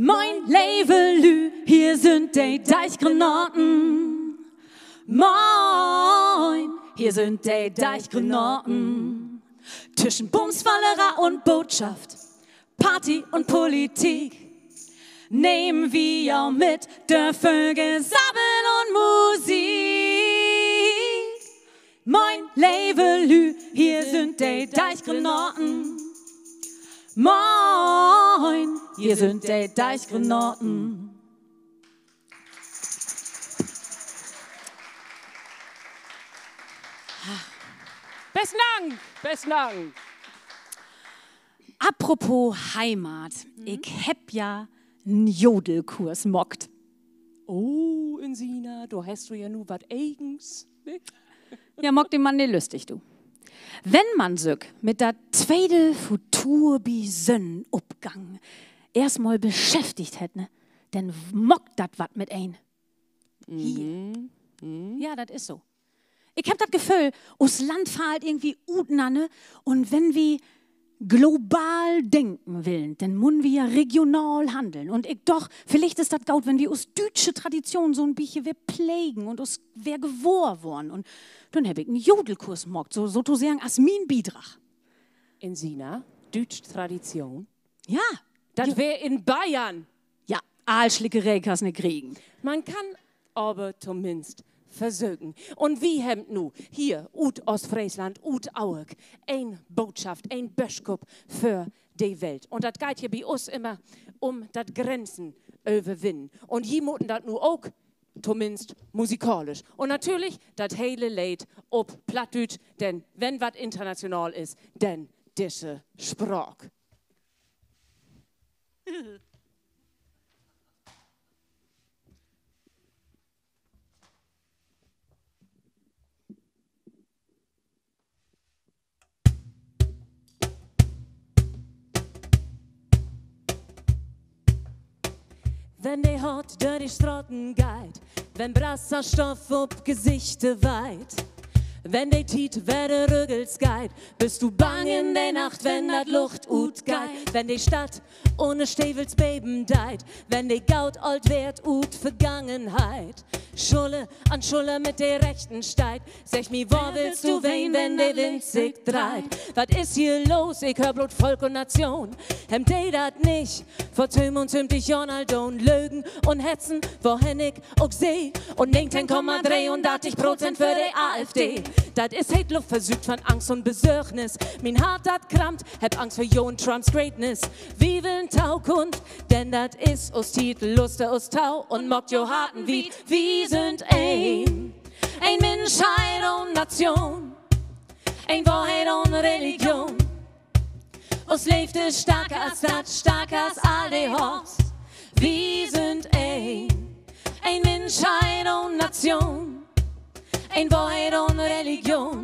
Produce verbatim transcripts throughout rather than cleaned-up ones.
Moin, leve Lü, hier sünd de Deichgranaten. Moin, hier sünd de Deichgranaten. Tüschen Bumsfalleree un Bootschaft, Party un Politik nehmen wi jo mit, dör Vögelsabbeln un Musik. Moin, leve Lü, hier sünd de Deichgranaten. Moin, hier sünd de Deichgranaten. Besten Dank, besten Dank. Apropos Heimat, ik hebb ja en Jodelkurs maakt. Oh, Insina, dor hest du ja nu wat Egens, ne? Ja, maak di man nich lüstig, du. Wenn man sük mit dat tweede Futur bi Sünnenopgang eerstmal beschäftigt hett, ne, denn maakt dat wat mit een. Ja, dat is so. Ik hebb dat Geföhl, us Land fallt irgendwie utnanner, un wenn wi global denken willen, denn mutten wi ja regional hanneln. Un ik doch, villicht is dat goot, wenn wi us düütsche Tradition so'n bietje weer plegen un us weer gewohr worrn. Un denn hebb ik en Jodelkurs maakt, so, sotoseggen as mien Bidrag. Insina, düütsche Tradition? Ja. Dat weer in Bayern. Ja, all Slickeree kannst nich kriegen. Man kann aver tominnst versöken. Un wi hebbt nu hier ut Oostfreesland, ut Auerk, een Bootschaft, een Böschkupp för de Welt. Un dat geiht hier bi us immer um dat Grenzen överwinnen. Un ji mutten dat nu ok, tominnst musikalisch. Un natürlich dat hele Leed op Plattdüütsch, denn wenn wat international is, denn disse Spraak. Wenn de Haat dör de Straten geiht, wenn Brasserstoff op Gesichter weiht, wenn de Tiet wedder rückwärts geiht, büst du bang in de Nacht, wenn dat Lucht utgeiht, wenn de Stadt ohne Stevels beven deit, wenn de Goot oolt Weert ut Vergangenheit Schuller an Schuller mit de Rechten steiht. Segg mi, wor willst du ween, wenn de Wind sik dreiht? Wat is hier los? Ik höör bloot Volk un Nation. Hebbt de dat nich vör tweeunsiebzig Johren al doon? Lögen un Hetzen, wohen ik ok seh. Un negentien Komma dreeundartig Prozent för de A F D. Dat is heet Luft, versüükt von Angst un Besorgnis. Mien Hart, dat krampt, hebb Angst vör jo un Trumps Greatness. Wi willen Tokunft, denn dat is us Tiet. Luster us to un maakt jo Harten wiet. Wi sünd een, een Minschheit ohn Nation, een Wohrheit ohn Religion. Us Leev is starker as dat, starker as all de Hass. Wi sünd een, een Minschheit ohn Nation, een Wohrheit ohn Religion.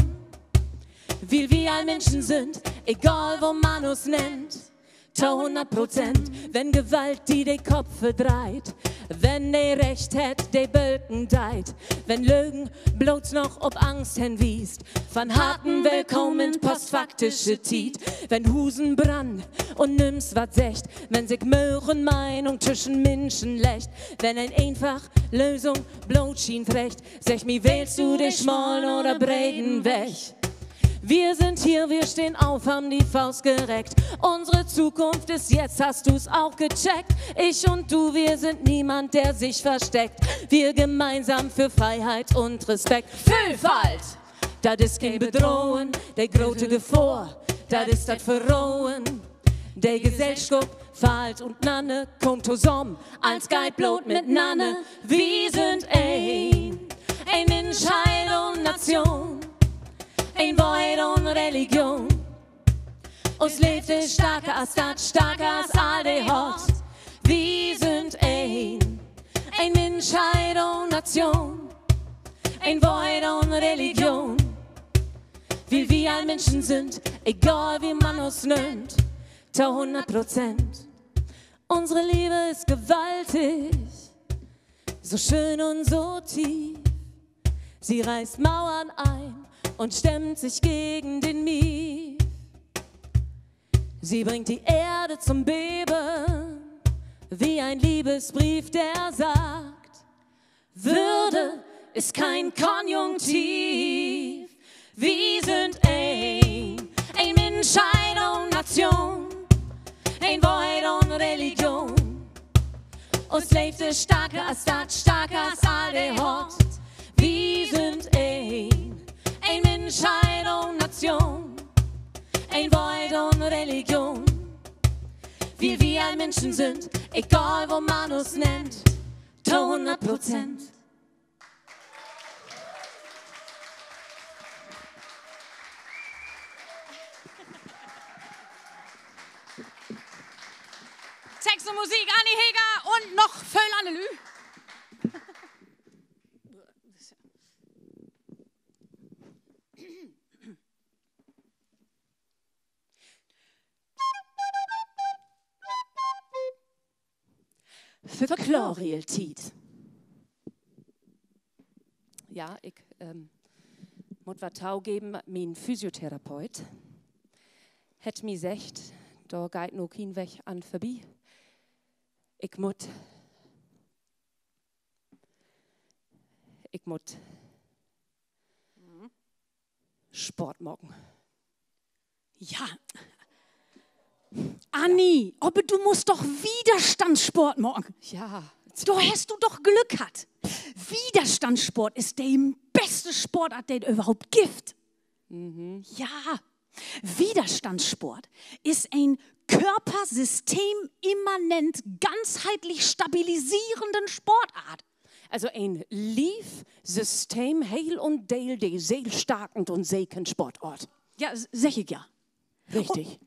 Wiel wi all Minschen sünd, egal wo man us nennt, to hunnert Prozent. Wenn Gewalt di de Kopp verdreiht, wenn de Recht hett, de Bölken deiht, wenn Lögen bloots noch op Angst henwiest, von Harten willkamen in postfaktische Tiet, wenn Husen brannt un nüms wat seggt, wenn sik Möörenmeinung tüschen Minschen leggt, wenn een eenfach Lösung bloot schient recht, segg mi, wählst du de smalen oder breden Weg? Wir sind hier, wir stehen auf, haben die Faust gereckt. Unsere Zukunft ist jetzt, hast du's auch gecheckt? Ich und du, wir sind niemand, der sich versteckt. Wir gemeinsam für Freiheit und Respekt. Vielfalt, dat is keen Bedrohen, de grote Gefohr, dat is dat Verrohen. De Gesellskupp fallt utnanner, kaamt tosamen, allens geiht bloot mitnanner. Wi sünd een, een Minschheit ohn Nation, een Wohrheit ohn Religion. Us Leev is starker as dat, starker as all de Hass. Wi sünd een, een Minschheit ohn Nation, een Wohrheit ohn Religion. Wiel wi all Minschen sünd, egal wo man us nennt, to hunnert Prozent. Unsere Liebe ist gewaltig, so schön und so tief. Sie reißt Mauern ein und stemmt sich gegen den Mief. Sie bringt die Erde zum Beben Wie ein Liebesbrief, der sagt: Würde ist kein Konjunktiv. Wi sünd een, een Minschheit un Nation, een Wohrheit un Religion. Uns Leev is starker as dat, starker as all de Haat. Wi sünd een, een Minschheit un Nation, een Wohrheit un Religion. Wiel wi all Minschen sünd, egal wo man us nennt, to hunnert Prozent. Text un Musik, Annie Heger un noch völ anner Lüüd. Verkloortiet. Ja, ik, ähm, mutt wat togeven, mien Physiotherapeut hett mi seggt, dor geiht nu kien Weg an vörbi. Ik mutt, ik mutt Sport maken. Ja. Annie, aver du musst doch Widerstandssport maken. Ja. Dor hest du doch Glück hatt. Widerstandssport is de beste Sportart, de dat överhaupt gifft. Ja. Widerstandssport is en körpersysteemimmanent, ganzheitlich stabilisierenden Sportart. Also en Lief-, System-, heel un deel de Seel starkend un sekend Sportart. Ja, s-, segg ik ja. Richtig.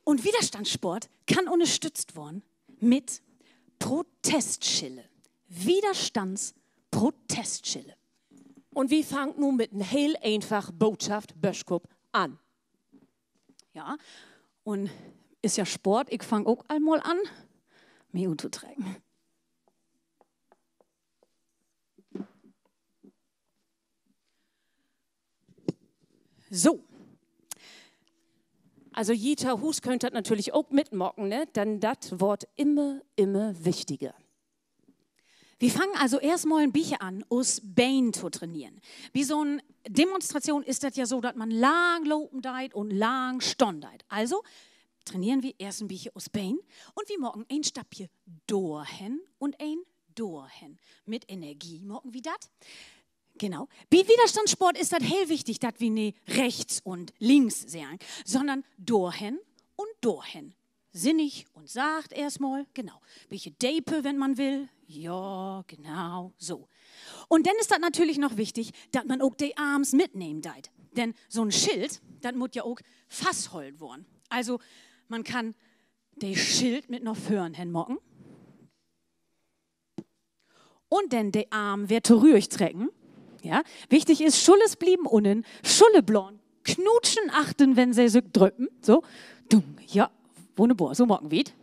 Un Widerstandssport kann ünnerstütt worrn mit Protestschiller. Widerstandsprotestschiller. Un wi fangt nu mit en heel eenfach Bootschaft, Böskupp, an. Ja, un is ja Sport, ik fang ok al mal an, mi uttotrecken. So. Also, ji to Huus köönt dat natürlich ok mitmaken, ne? Denn dat word immer, immer wichtiger. Wi fangen also eerstmal en bietje an, us Been to traineren. Bi so'n Demonstration is dat ja so, dat man lang lopen deit un lang stahn deit. Also traineren wi eerst en bietje us Been un wi maken en Stappje dorhen un en dorhen. Mit Energie maken wi dat. Genau. Bi Widerstandssport is dat heel wichtig, dat wi nich rechts un links seggen, sonnern dorhen un dorhen. Sinnig un sacht eerstmal, genau. Bietje deper, wenn man will. Ja, genau, so. Un denn is dat natürlich noch wichtig, dat man ok de Arms mitnehmen deit. Denn so'n Schild, dat mutt ja ok fasthollen worrn. Also, man kann de Schild mit na vörn hen maken. Un denn de Arm weer torügg trecken. Ja, wichtig is, Schullers blieven ünnen, Schullerbladen knutschen achtern, wenn se sük dröpen. So. Dung. Ja, wunnerbor. So maken wi dat.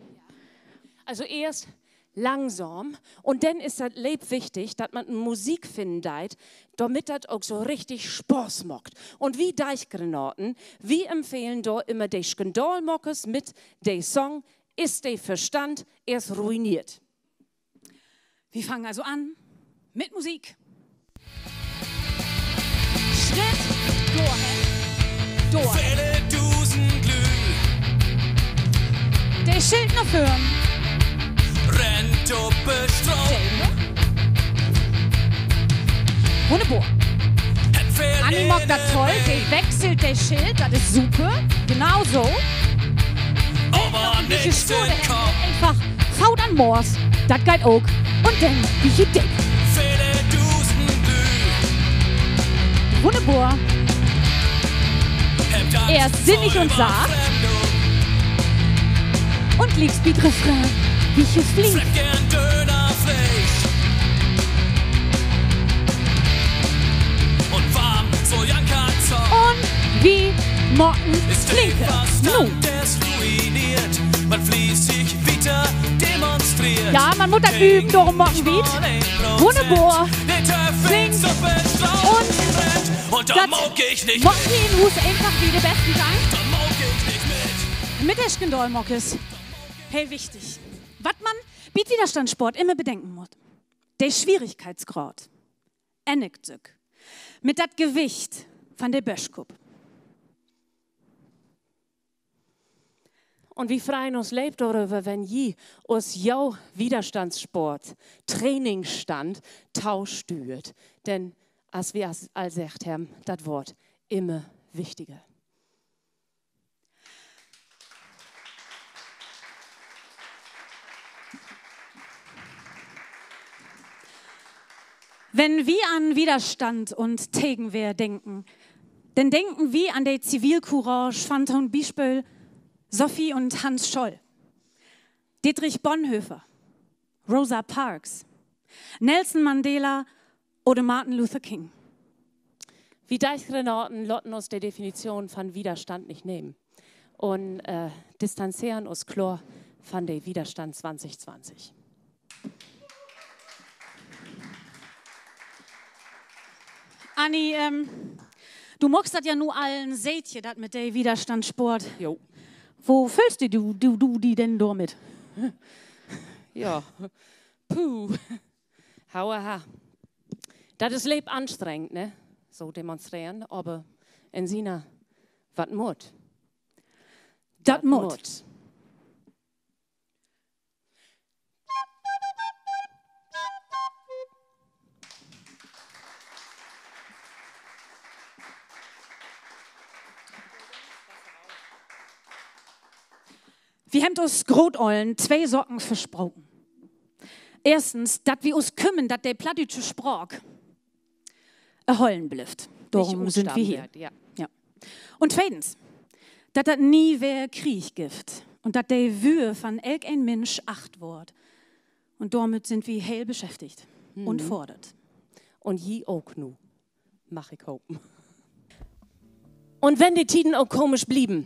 Also eerst langsam un denn is dat leep wichtig, dat man en Musik finnen deit, dormit dat ok so richtig Spaaß maakt. Un wi Deichgranaten, wi empfehlen dor immer de Skandalmakers mit de Song Is de Verstand eerst ruineert. Wi fangen also an mit Musik. Schritt, dorhen, dorhen. Vele dusend Lüüd. De Schild na vörn. Rennt op de Straat. Wunnerbor. Annie maakt dat toll, de wechselt de Schild, dat is super. Genau so. Aver nich de Hänn, eenfach Foot an'n Mors. Dat geiht ok. Un denn bietje deep. Wunnerbor. Eerst sinnig un sacht. Un glieks bi't Refrain bietje flink. Un wi maken flinker. Nu. Ja, man mutt dat öven, dorüm maken wi dat. Wunnerbor. Flink. Un dat maakt wi in Huus eenfach wedder. Besten Dank. Mit de Skandalmakers. Heel wichtig. Wat man Bi Widerstandssport immer bedenken mutt: De Schwierigkeitsgraad ennigt sük mit dat Gewicht van de Böschkupp. Un wi freien us leep doröver, wenn ji us jo Widerstandssport-Trainingsstand taustüürt. Denn, as wi as-, al seggt hebben, dat woort immer wichtiger. Wenn wi an Widerstand un Tegenwehr denken, denn denken wi an de Zivilcourage van to'n Bispeel Sophie un Hans Scholl, Dietrich Bonhoeffer, Rosa Parks, Nelson Mandela oder Martin Luther King. Wi Deichgranaten laten us de Definition van Widerstand nich nehmen un, äh, distanzeren us kloor van de Widerstand twintig twintig. Anni, ähm, du maakst dat ja nu al en Tiedje, dat mit de Widerstandssport. Jo. Wo föhlst du, du, du, du di denn dormit? Ja. Puh. Hauaha. Dat is leep anstrengend, ne? So demonstreren, aver in Sina, wat mutt. Dat mutt. Wi hebbt us Grootöllern twee Saken versproken. Eerstens, dat wi us kümmern, dat de plattdüütsche Spraak erhollen blifft. Dorum sünd wi hier. Ja. Un tweedens, dat dat nie weer Krieg gifft un dat de Wüür van elkeen Minsch acht woort. Un dormit sünd wi heel beschäftigt un fordert. Un ji ok nu, mag ik hopen. Un wenn de Tieden ok komisch blieven,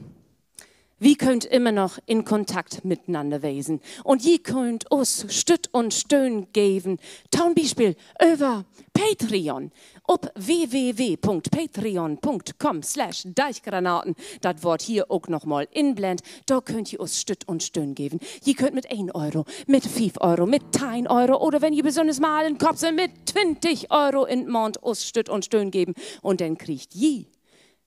wi köönt immer noch in Kontakt mitenanner wesen. Un ji köönt us Stütt un Stöhn geven, to'n Bispeel över Patreon op w w w punkt patreon punkt com slash deichgranaten. Dat woort hier ok noch mal inblendt. Dor köönt ji us Stütt un Stöhn geven. Ji köönt mit een Euro, mit fief Euro, mit teihn Euro oder wenn ji besünners mal in Kopp sünd, mit twintig Euro in'n Maand us Stütt un Stöhn geven. Un denn kriegt ji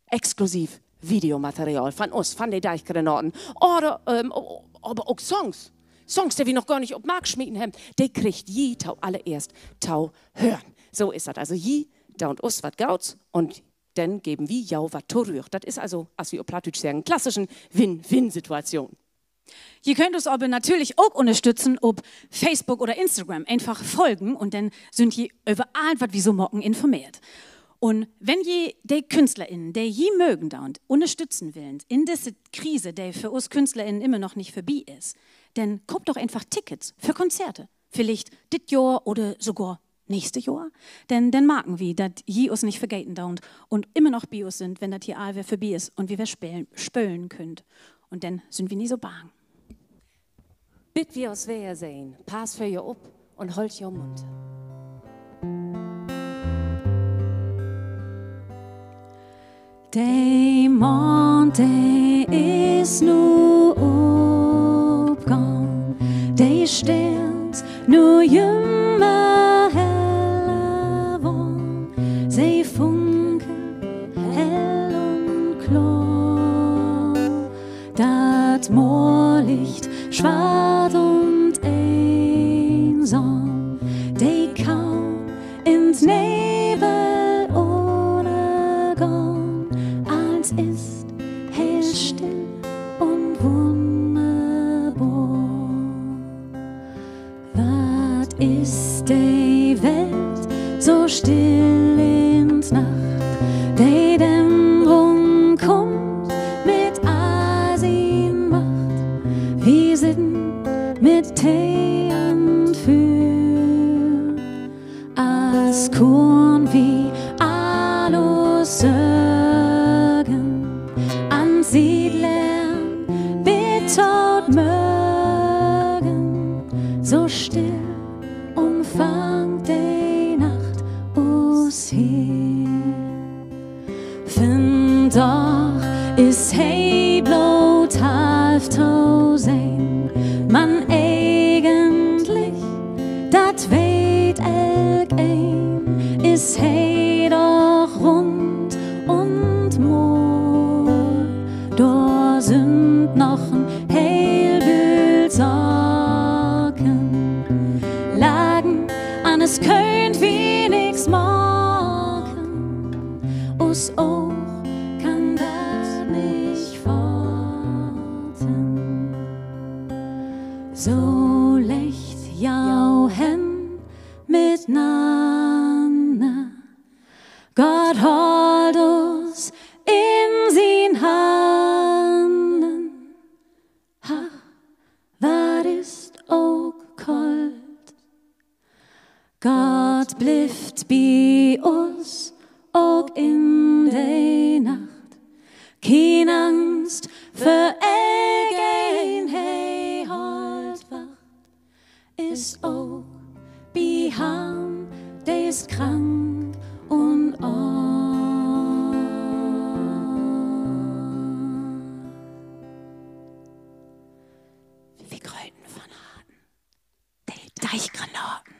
exklusiv Videomaterial van us, van de Deichgranaten. Oder, ähm, o-, aver ok Songs. Songs, de wi noch gor nich op Markt smeten hebbt, de kriegt ji to allereerst to hören. So is dat. Also ji doot us wat Goots un denn geven wi jo wat torügg. Dat is also, as wi op Plattdüütsch seggen, klassischen Win-Win-Situation. Ji köönt us aver natürlich ok ünnerstütten op Facebook oder Instagram. Eenfach folgen un denn sünd ji över allt, wat wi so maken, informeert. Un wenn ji de Künstlerinnen, de ji mögen doot, ünnerstütten willen in disse Krise, de för us Künstlerinnen immer noch nich vörbi is, denn köfft doch eenfach Tickets för Konzerte. Villicht dit Johr oder sogor nächste Johr. Denn denn marken wi, dat ji us nich vergeten doot un immer noch bi us sünd, wenn dat hier all weer vörbi is un wi weer spelen, spölen köönt. Un denn sünd wi nich so bang. Bit wi us weer sehn, passt för jo op un hollt jo munter. De Maand, de is nu opgahn, de Steerns nu jümmer heller worrn, se funkelt hell un kloor. Dat Moor liggt swart un eensam, de Kaun in'n Nevel ünnergahn. Allens is heel still un wunnerbor. Wat is de Welt so still in't Nacht? De Dämmerung kummt mit all sien Macht. Wi sitten mit Tee an't Füer, as kunn wi all us Sorgen an Sied leggen bit to't Mörgen. So still umfangt de Nacht us hier. Vandaag is he bloot half to sehn, man egentlich Dat weet elkeen, is he doch rund un mooi. Dor sünd noch en heel Bült Saken, Lagen, anners köönt wi nix maken. Us Oog kann dat nich faten. So leggt jo hen mitnanner. Gott hollt us in sien Hannen. Ach, wat is 't ok kolt. Gott blifft bi us, ok in de Nacht. Keen Angst för elkeen, he hollt Wacht. Is ok bi Harm, de is krank un arm. Wi gröten von Harten de Deichgranaten.